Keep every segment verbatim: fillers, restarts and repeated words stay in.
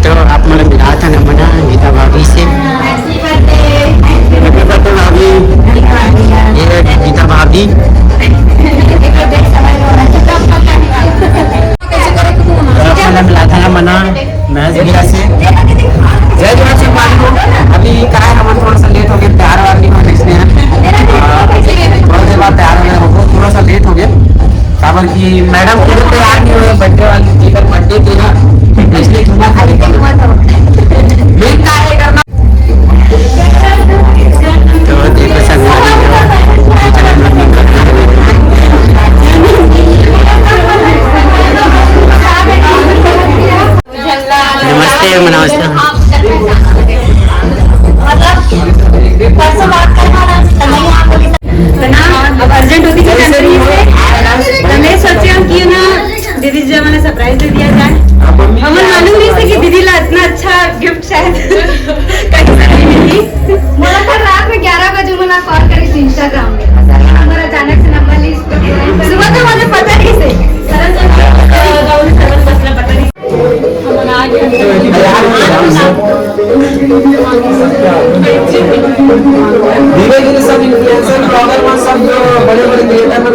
तो आप मन मिलात हन हमन ह गीता भाभी से। Happy birthday भाभी। ये गीता भाभी। तो आप मन मिलात हन हमन ह महेश भैया से। जय जोहार संगवारी हो। अभी का है, हमन थोड़ा सा लेट हो गए, तैयार वार नहीं होने इसलिए। हाँ, थोड़ा देर बाद तैयार हो गए, हमको थोड़ा सा लेट हो गया। काबर कि मैडम खुद तैयार नहीं हुए, बर्थडे वाली जी का बर्थडे थी ना, इसलिए धुआं खाली करना। मेन का है करना। तो देखो संगवारी, नमस्ते, नमस्ते। मतलब, परसों बात कर पा रहा था, नहीं, आप लोग तो ना, अब अर्जेंट होती तो जाती है। मैं सोच रही हूँ कि ना, दीदी जी हमारा सरप्राइज दे दिया जाए। हमें मालूम नहीं था कि दीदी ला इतना अच्छा गिफ्ट शायद कहीं से नहीं मिली। मोला कल रात में ग्यारह बजे मोला कॉल करी थी Instagram में। हमारा अचानक से नंबर लिस्ट सुबह तो मुझे पता नहीं से। सरन से, अ, राहुल सरन बसला पता नहीं। धीरे धीरे सब इन्फ्लुएंसर, ब्लॉगर मन, सब जो बड़े बड़े क्रिएटर मन।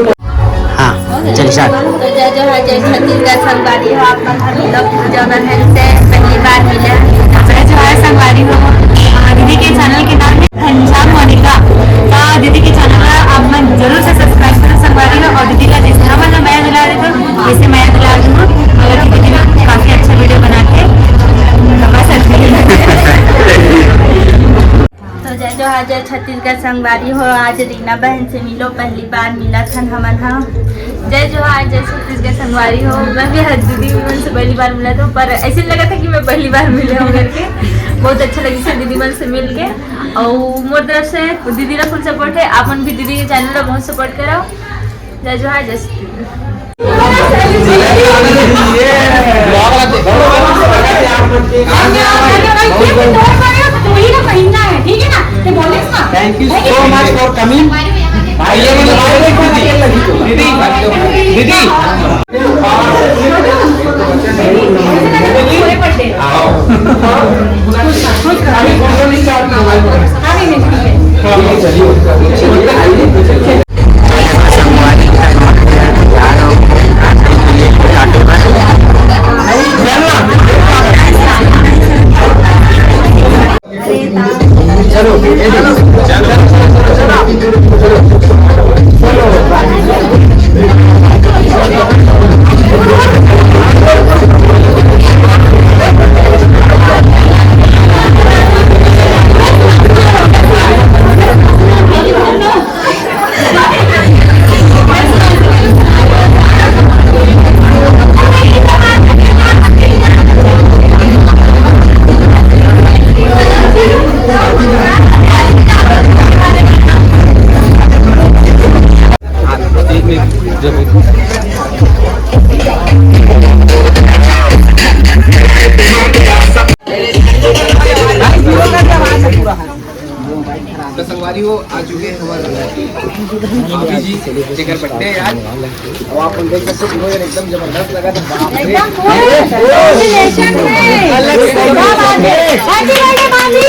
हाँ, चल स्टार्ट। तो जय जोहार, जय छत्तीसगढ़ संगवारी हो, आप मन हम लोग जगह है से पहली बार मिले हैं। जय जोहार संगवारी हो, अ, दीदी के चैनल के नाम है घनश्याम मोनिका। तो दीदी के चैनल ला आप मन जरूर से सब्सक्राइब करो संगवारी हो, और दीदी का जिस तरह वाला मया दुलार देते हो, वैसे मया दुलार दूँ। और दीदी काफी अच्छा वीडियो बनाते हैं, तो बस अतने। तो जय जोहार, जय छत्तीसगढ़ संगवारी हो। आज रीना बहन से मिलो, पहली बार मिलत हन हमन ह। जय जोहार, जय छत्तीसगढ़ संगवारी हो। मैं भी आज दीदी मन से पहली बार मिलत हूँ, पर ऐसे लगा था कि मैं पहली बार मिले हूँ करके। बहुत अच्छा लगिस दीदी मन से मिल के। और मोर तरफ से दीदी ला फुल सपोर्ट है, आप मन भी दीदी के चैनल ला बहुत सपोर्ट करो। जय जोहार, जय Shri. Thank you so much for coming. भाई, ये मुझे भाई देखो दीदी, दीदी, दीदी। तो संगवारी हो, आ चुके हैं हमारे भाभी जी, जेकर बर्थडे है आज। अब आप लोग देख सकते हो, एकदम जबरदस्त लगा था, बाप रे। एकदम full celebration है। अलग से क्या बात है? Happy birthday भाभी।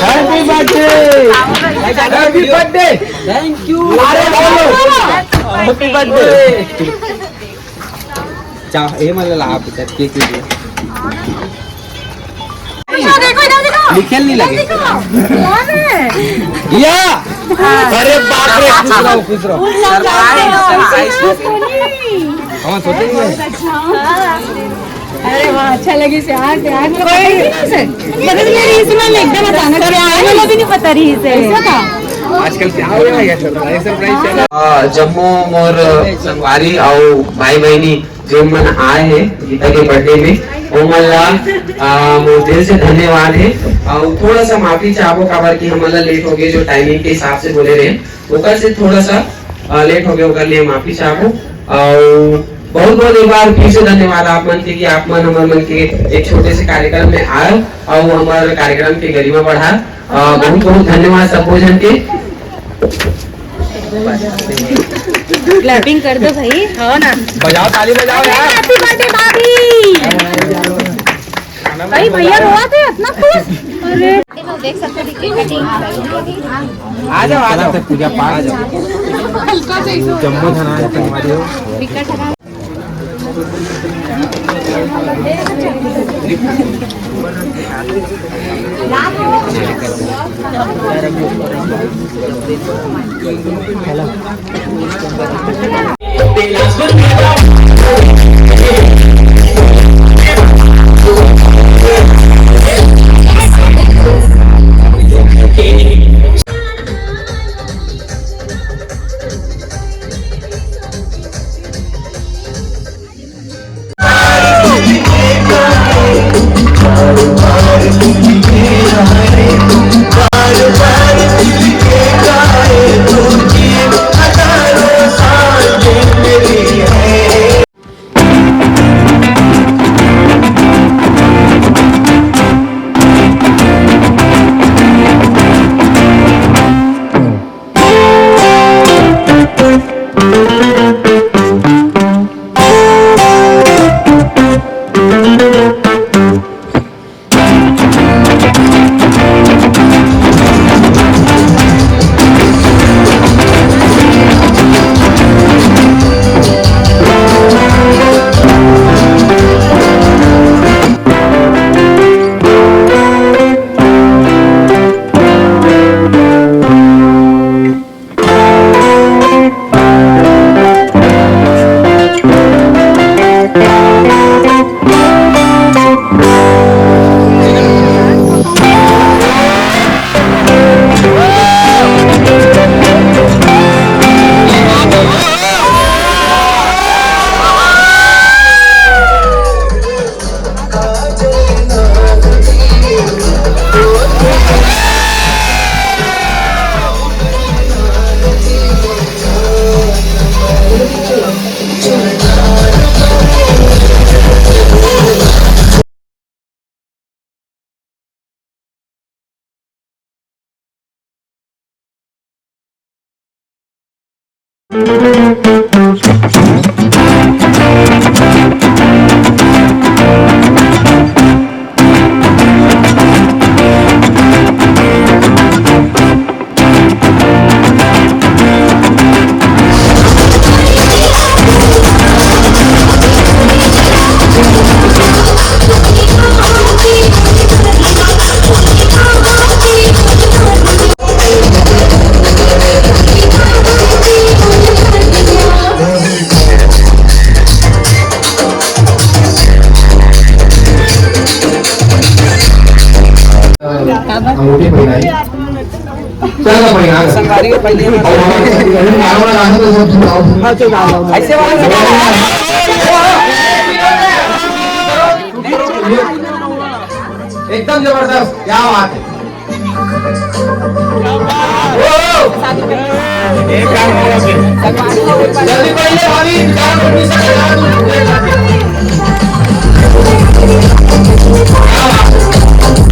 Happy birthday। Happy birthday। Thank you। अरे बोलो। Happy birthday। चा, ए, मतलब, आप इधर के, के लिए? देखो, इधर देखो। निकल नहीं लगे। देखो, कौन है? या। अरे बाप रे, खुश रहो, खुश रहो। हाँ, सोचे नहीं है। अरे वाह, अच्छा लगे से आज, आज मेरे को पता ही नहीं से। मतलब मेरी इसमें एकदम अचानक से आया, मेरे को भी नहीं पता रही से। ऐसा था। आजकल क्या हो गया है, surprise, surprise चल रहा है। आ, जम्मो मोर संगवारी अउ भाई बहिनी जेन मन आए हे गीता के बर्थडे में, ओमन ला, आ, मोर दिल से धन्यवाद हे। अउ थोड़ा सा माफी चाहबो, काबर कि हमन ला लेट हो गए, जो टाइमिंग के हिसाब से बोले रहे, ओकर से थोड़ा सा, आ, लेट हो गए, ओकर लिए माफी चाहबो। अउ बहुत बहुत एक बार फिर से धन्यवाद आप मन के कि आप मन हमर मन के एक छोटे से कार्यक्रम में आए अउ हमर कार्यक्रम के गरिमा बढ़ा। आ, बहुत बहुत धन्यवाद सबो झन के। क्लैपिंग कर दो भाई। हो ना। बजाओ, ताली बजाओ यार। Happy birthday भाभी। भाई, भैया रोवा थे इतना खुश। अरे, देख सकते हो, देखिए, कटिंग। आ जाओ, आ जाओ। पूजा पाठ। हल्का से ही सो। जम्मो धना है तुम्हारी हो। अंगूठी पहनाई। चल ना पहना। संगारी के पहले। और हमारे संगारी में मारो ना, तो सब सुनाओ। ऐसे वाला। एकदम जबरदस्त, क्या बात है। जल्दी पहले भाभी, चार permission लगा दो।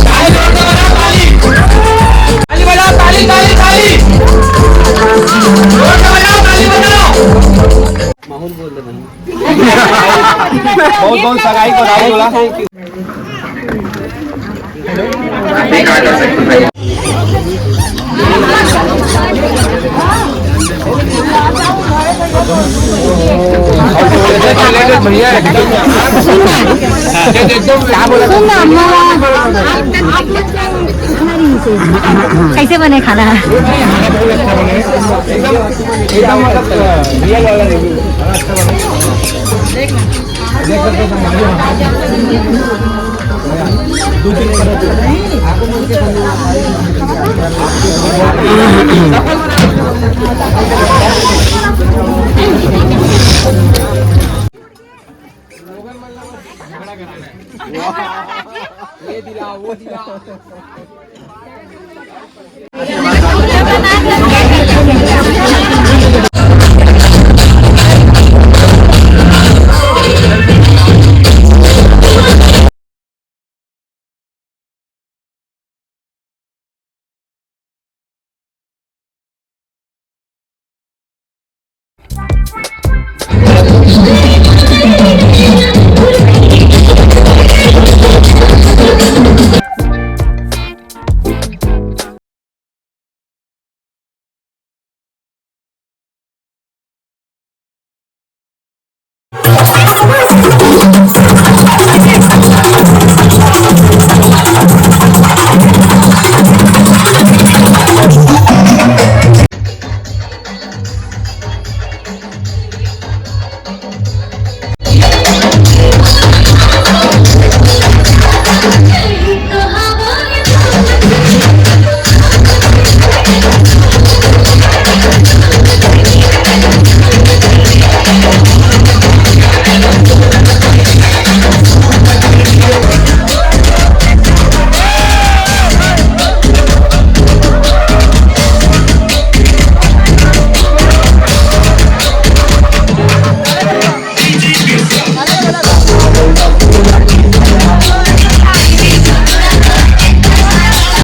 ताली जोर से बजाओ, ताली। ताली बजाओ, ताली, ताली, ताली। जोर से बजाओ, ताली बजाओ। माहौल बोल दे भाई। बहुत बहुत सगाई को राहुल बोला। भैया एकदम, एकदम क्या बोला? सुन ना, कैसे बने खाना? एकदम, एकदम मतलब रियल वाला रिव्यू। ये दिला, वो दिला।